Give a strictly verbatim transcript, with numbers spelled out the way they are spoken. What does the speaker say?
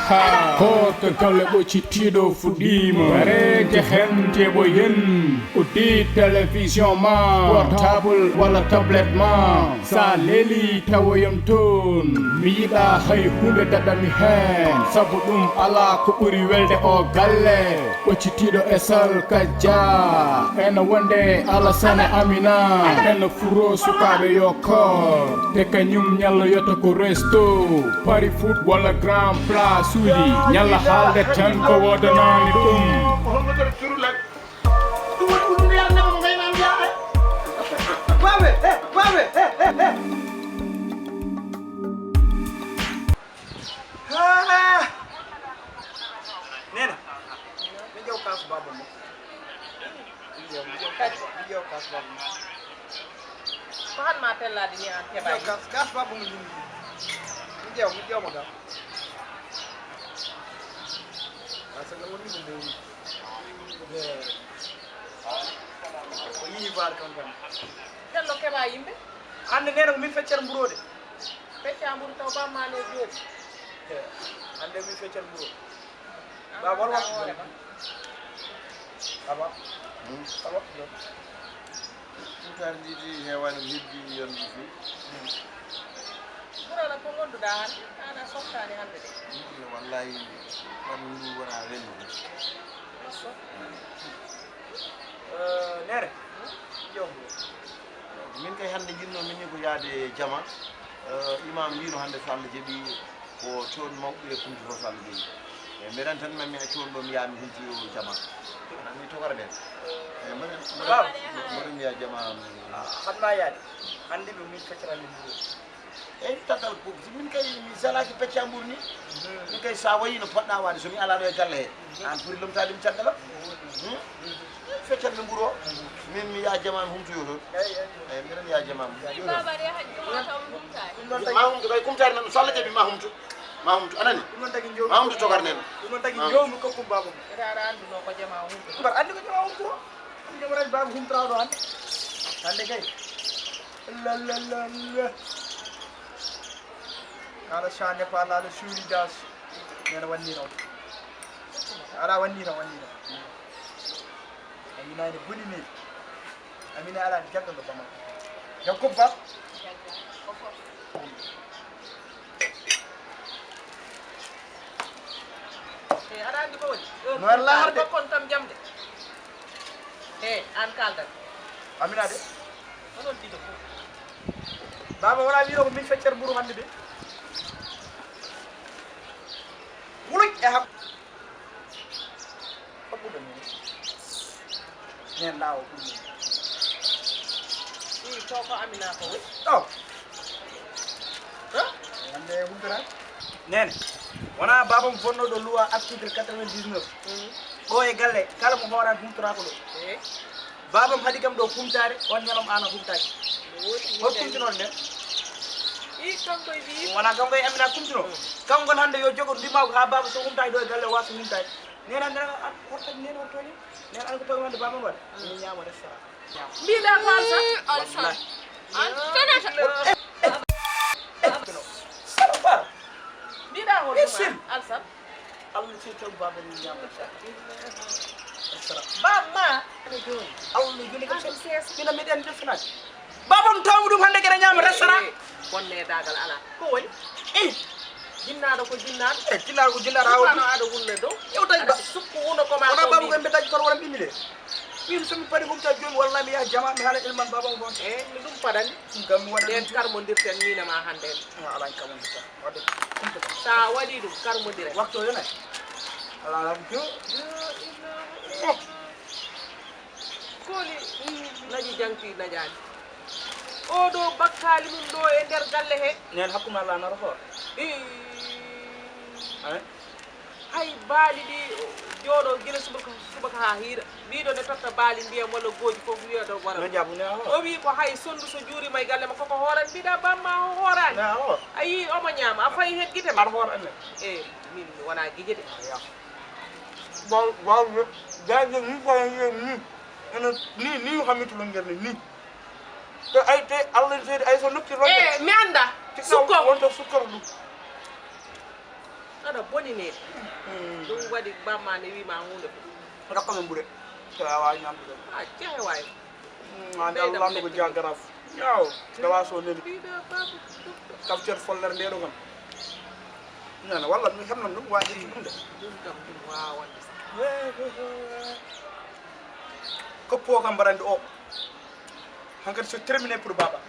Ha, ko to galle ɓoccitiiɗo fuɗɗiima. Wareede heen tebo yen. Uddi télévision ma, portable walla tablette ma. Sa leeli tawoyam toon. Mi yiɗa hay huunde daɗami heen. Sabu ɗum alaa ko ɓuri welde o galle. Ɓoccitiiɗo e salkajja. Ena wonde Alasane Amina. Ena furo sukaaɓe yo koor. Te kañum ñalloyata ko resto. Pari foot walla grand place uji. Ñalla haalde tan ko woodanaani ɗum. Babe, eh, babe, eh, eh, eh. Ah! Nene, min ƴeew kaasu baaba mo. Min ƴeew, min ƴeew kaasu, min ƴeew kaasu baaba mo. Ko han ma pellaade ni aan keɓaani? Min ƴeew kaasu, kaasu baaba mo min. Min ƴeew, min ƴeew mo ga. Parce que woni ko mbowi. Ko yii baar kam kam. Jallo keɓa yimɓe? Hannde nene ko min feccere mburoode. Fecca mburu taw bamma ne jooɗi. Hannde min feccere mburo. Ba, won waxtu hoore ma. Aba. Hmm. Aba. Tutaar ndi di heewani heddi yon ndi fi. Burana ko gonduɗa hannde? An a softaani hannde de. Wallahi, ɓanndu ndu wona welndu. Eh, Nere, jom. Min kay hannde njinnoo min ni ko yaade jama. Eh, imam wiino hannde so Allah jaɓi ko toon mawɓe kumti fof so Allah jaɓi. E mbeɗen tan mami a coon ɗo mi yaa mi humtiyo jama. Ana mi tokara ɗen. E mbeɗen, mbeɗen, mbeɗen mbiya jama. Hannde ma yaade. Hannde ɓe min feccata min mbuɗo. Eyyi, tagal ko min kay mi salaki pecca mburu ni. Min kay sa wayi no poɗɗa waade so mi ala ɗo e galle he. An foti lomtaade mi caggal am. Hmm? Feccat mi mburu o. Min mi yaa jaman humtoyo toon. Eyyi, mbiɗen yaa jaman. Ɗum ɗon tagi ma humto kay kumtaade nan so Allah jaɓi ma humto. Ma humto anani. Ɗum ɗon tagi jowmi. Ma humto togar nen. Ɗum ɗon tagi jowmi kokkum baaba mum. Ete aɗa annduno ko jama humto. Mbar anndi ko jama humto. Ɗum jama raj baaba humtoraɗo hannde. Hannde kay. La, la, la, la. Quand le chat n'est pas là, le souris danse. Nena wanni raw. Ala wanni raw, wanni raw. Amina ne boni ne. Amina ala jagga no bama. Jam ko ba. E aɗa anndi ko woni? No walla harde. Ko kon kam jamde. He, an kaldan. Amina de. Onon ɗiɗo fof. Baaba wona wiiro ko min feccere mburu hannde de. Wuluƴ e hakku. Hakkude mum. Nen laawo ɗum. Ii, to ko Amina ko woni? Ɗo. Hande humpira. Nene. Wona baaba mo bonnoɗo loi article quatre-vingt-dix-neuf. Mm. Ɗo e galle, kala mo hooran humtorako ɗo. Eh. Baabam haɗi kam ɗo humtaade, on ñalawma aan a humtaaki. Hol kumtinoɗo nden? I, kanko e ɓiyi. Wona kanko e Amina kumtino. Mm. Kanko kon hannde yo jogo ndimaagu haa baaba so humtaaki ɗo e galle, o waasa humtaade. Nena, nena, an, hortaki nena, hortaki. Nena, an ko tawi wonde baabam waɗa. Mm. Min ñaama restaurant. Mbiɗa ko Alsan? Alsan. Wallahi. An fenata. Mbiɗa ko Alsan? Allah ni taw baaba min ñaama. Bamma. Ene jooni. Allah ni joni kam. Mina miɗen defnat. Baabam taw ɗum hannde kene ñaama restaurant. Bonne dagal ala. Ko woni? Eh. Jinnaɗo ko jinnaɗo. Eh, jinnaɗo ko jinnaɗo. Awa aɗa wulle dow. Yewta ba. Sukku wuno ko ma. Wona babu ko mbe daji kono wona bimmi de. Min so mi pari humta jomi wallahi mi yaha jama mi hala ilman baabam gon. Eh, mi ɗum paɗani. Ngam mi waɗa ɗen karmondirten mina ma hannde. Ala kam on hita. Wadde kumta. Sa waɗi ɗum karmondire. Waktu yona. Ala lam jo. Koli naji jangti najaani. O ɗo bakkaali mum ɗo e nder galle he. Nen hakkunde Allah naro ko. Ii. Ay. Hay baali ɗi jooɗo gila subaka, subaka haa hiira. Mbiɗo ne totta baali ndiyam walla gooji fof wiya ɗo wara. No jabu ne aho. O wi ko hay sondu so juurima e galle ma koko hooran mbiɗa bamma o hooraani. Na aho. A yii omo ñaama a fayi heen gite ma. Ar hoor amen. E min wona gije de. Waaw, waaw, jaajëf, ñu ko yéen ñi. Ene ni, ni xam ne tulo ngeen ni. Te ay, te Allah seede ay so noppi lo. Eh, mi anda. Sukko. Wonto sukkar du. Aɗa boni ne. Ɗum waɗi bamma ne wiima huunde fof. Rokka men ɓure. Tawa a wawi ñamde ɗum. A jehe waay. Ande Allah lanndo ko jaa garaaf. Yaw, gawa so neli. Kam ceer follere nde ɗo kam. Nana walla mi hemnan ɗum waji ɗum de. Ɗum kam ɗum wawan. Koppo kam mbarande o. Hankadi so terminé pour baba.